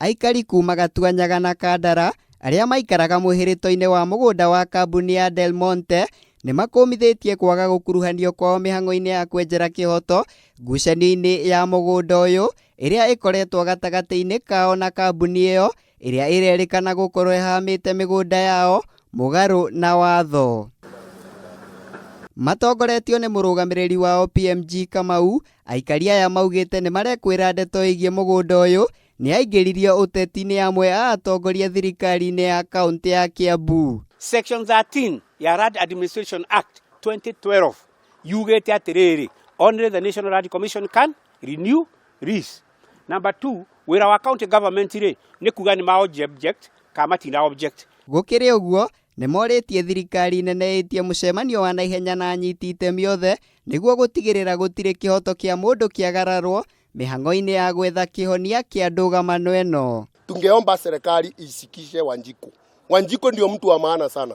Aikari kuma Gatuanyaga na Kandara arĩa maikaraga mũhĩrĩto-inĩ wa mũgũnda wa kambuni ya Del Monte nĩ makũmithĩtie kwaga gũkuruhanio kwao mĩhang'o-inĩ ya kwenjera kĩhoto ngucanio-inĩ ya mũgũnda ũyũ ĩrĩa ĩkoretwo gatagatĩ-inĩ kao na kambuni ĩyo ĩrĩa ĩrerĩkana gũkorwo ĩhamĩte mĩgũnda yao mũgarũ na watho. Matongoretio nĩ mũrũgamĩrĩri wao PMG Kamau, aikari aya maugĩte nĩ marekwĩra ndeto ĩgiĩ mũgũnda ũyũ nĩ aingĩririo ũteti-inĩ amwe a atongoria thirikari-inĩ ya kaũntĩ ya Kiambu. Section 13 ya Land Administration Act 2012 yugĩte atĩrĩrĩ, only the National Land Commission can renew lease. Number 2, wĩra wa county government rĩ nĩ kuga nĩ ma object kana matina object. Gũkĩrĩ ũguo, nĩ morĩtie thirikari nene ĩtie mũcemanio wa naihenya na anyiti itemi othe nĩguo gũtigĩrĩra gũtirĩ kĩhoto kĩa mũndũ kĩagararwo mĩhang'o-inĩ ya gwetha kĩhonia kĩa ndũgamano ĩno. Tungeomba serikali isikishe Wanjiku. Wanjiku ndio mtu wa maana sana.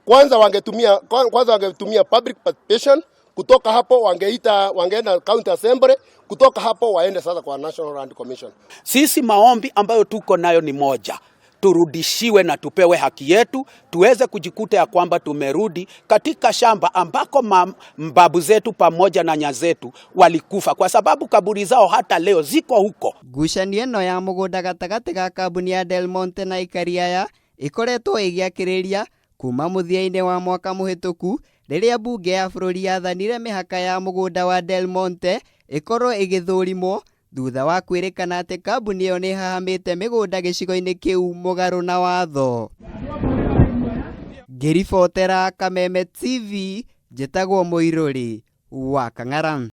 Kwanza wangetumia public participation, kutoka hapo wangeita wangeenda county assembly, kutoka hapo waende sasa kwa National Land Commission. Sisi maombi ambayo tuko nayo ni moja, turudishiwe na tupewe haki yetu, tuweze kujikuta ya kwamba tumerudi katika shamba ambako mbabu zetu pamoja na nyanya zetu walikufa, kwa sababu kaburi zao hata leo ziko huko. Ngucanio ĩno ya mũgũnda gatagatĩ ga kambuni ya Del Monte na aikari aya ĩkoretwo ĩgĩakĩrĩria kuma mũthia-inĩ wa mwaka mũhĩtũku rĩrĩa mbunge ya bũrũri yathanire mĩhaka ya mũgũnda wa Del Monte ĩkorwo ĩgĩthũrimwo thutha wa kwĩrĩkana atĩ kambuni ĩyo nĩ ĩhahamĩte mĩgũnda gĩcigo-inĩ kĩu mũgarũ na watho. Ngĩribotera Kameme TV, njĩtagwo Mũirũrĩ wa Kang'ara.